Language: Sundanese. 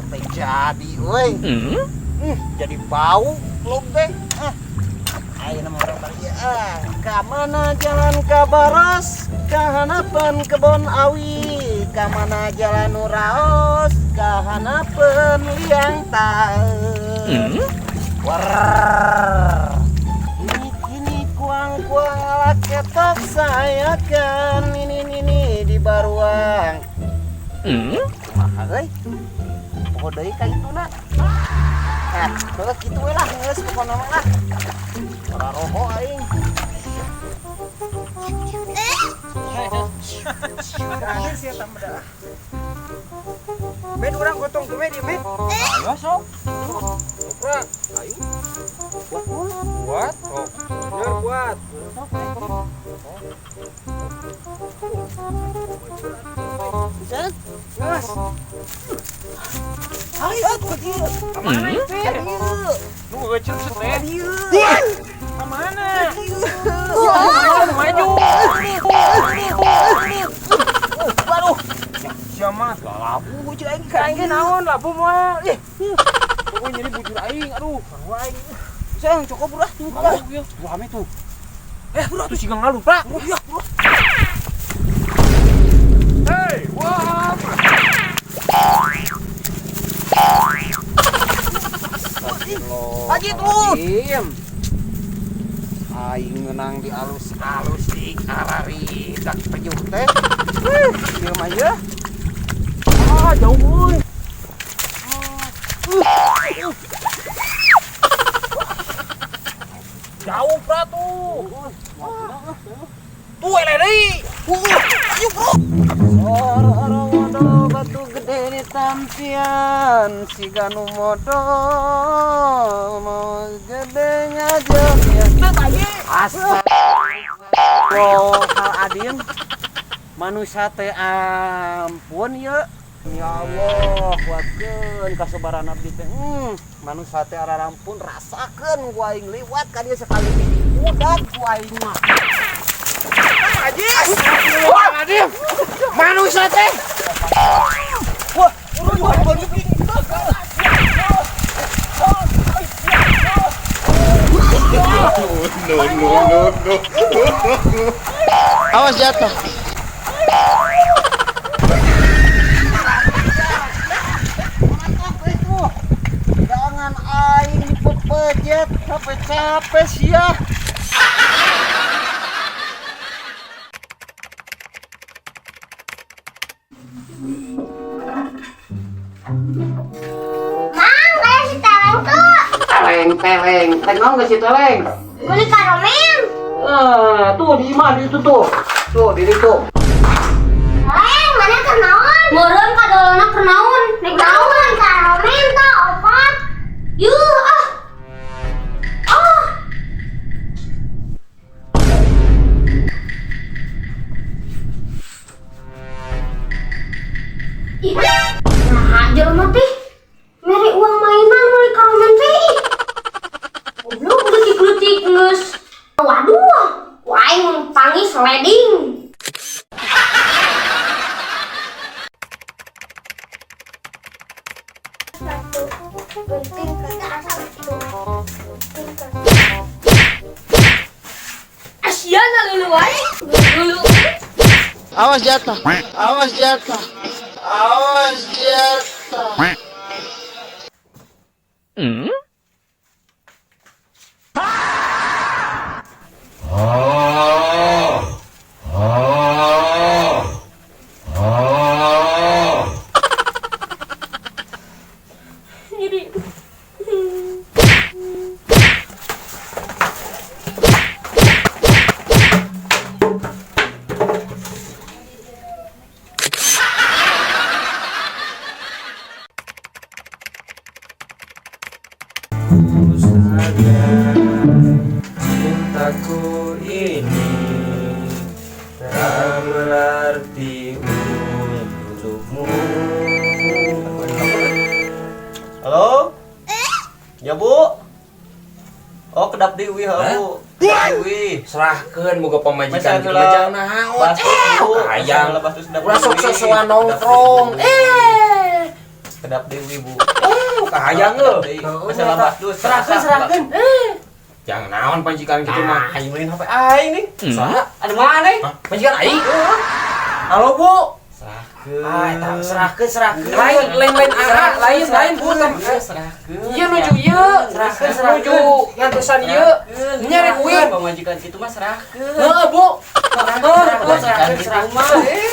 Teh jadi euy. Jadi bau log teh. Ah. Ayeuna mah urang balik ah. Ka mana jalan ka Baros, ka hanapeun kebon awi, ka mana jalan nu raos, ka hanapeun liang taeun. War. Ini kini kuang-kuang ala ketok sayakan ini ini di baruang. Kumaha euy? Poho deui ka ituna. Nah, heuh kitu we lah geus pokona mah lah. Ora roho aing. Terakhir sih eta mah. Ben urang gotong tuh we di men. Ayo sok. Pra, Ayo. buat sok. Bener buat. Bisa? Geus. Ayo atuh ka dieu. Ka mana itu? Ka dieu. Nu ngeuceut Ka teh. dieu. Ka mana? Ka dieu. Maju. Waduh. Sia mah. Labu cek aing ka Aing ge naon labu mah. Ih. Pokoknya nyeri bujur aing, aduh. Baru aing. Sayang cukup bro. Labu ya. Rame tuh. Eh, bro, tuh siga ngalun, Pak. Iya, bro. Hey, wah. Haji tuh. Aing ngeunang di alus-alus di araridak pejuh teh. Ieu mah ieu. Ah, jauh euy. Jauh, Pra tuh. Tuh eleh deui. Ayo, bro. Sor modo batu gede di tampian siga nu modo mau gede ngajak ya. Astagfirullahaladzim. Manusia teh ampun ye. Ya Allah, kuatkeun kasabaran abdi teh. Manusia teh ararampun rasakeun ku aing liwat ka dieu sekali. Udah ku aing mah. Haji. Astagfirullahaladzim. Manusia teh. Wah, urut. No, no, no, no. Awas jatuh. Jangan aing dipepejet, capek-capek sia. Mang, kayak si teleng tuh. Teleng, teleng, teleng nggak si teleng? Beli karomen. Tuh di imah di itu tuh. Tuh di itu. Teleng, mana kenaon? Meureun kadolona kenaon? Nek naon karomen tah opat. Yuh, ah. Ah. Ih, nah jelema teh mere uang mainan meuli karomen teh. Ih. Goblok leutik-leutik geus. Waduh, ku aing mun pangis leding. Satu gunting kertas satu gunting kertas. Asiana lulu wae. Lulu. Awas jatuh. Awas jatuh. Awas jatuh. Jadi Cintaku ini tak berarti untukmu. Halo? Ya, Bu. Oh, kedap deui ha, Bu. Kedap deui. Serahkeun boga pamajikan Masa gitu heula mah jangan naon. Bastus, Bu. Hayang. Masa heula bastus kedap Ulah sok deui. sosokan Kedap nongkrong. deui. Kedap deui, Bu. Oh, kahayang euy. Masalah basdus. Serahkeun, serahkeun. Jangan naon pamajikan gitu mah. Nah, aing main HP aing nih. Saha? Ada mana nih? Hah? Pamajikan aing? Halo, Bu. Serahkeun. Ah, eta serahkeun, serahkeun. Lain, lain, lain, arah, lain, lain, Bu. Serahkeun. Ieu nuju ieu. Serahkeun, serahkeun. Nuju ngantosan ieu. Nyari uing. Pamajikan kitu mah serahkeun. Heeh, Bu. Serahkeun, Pamajikan serahkeun, kitu serahkeun. mah.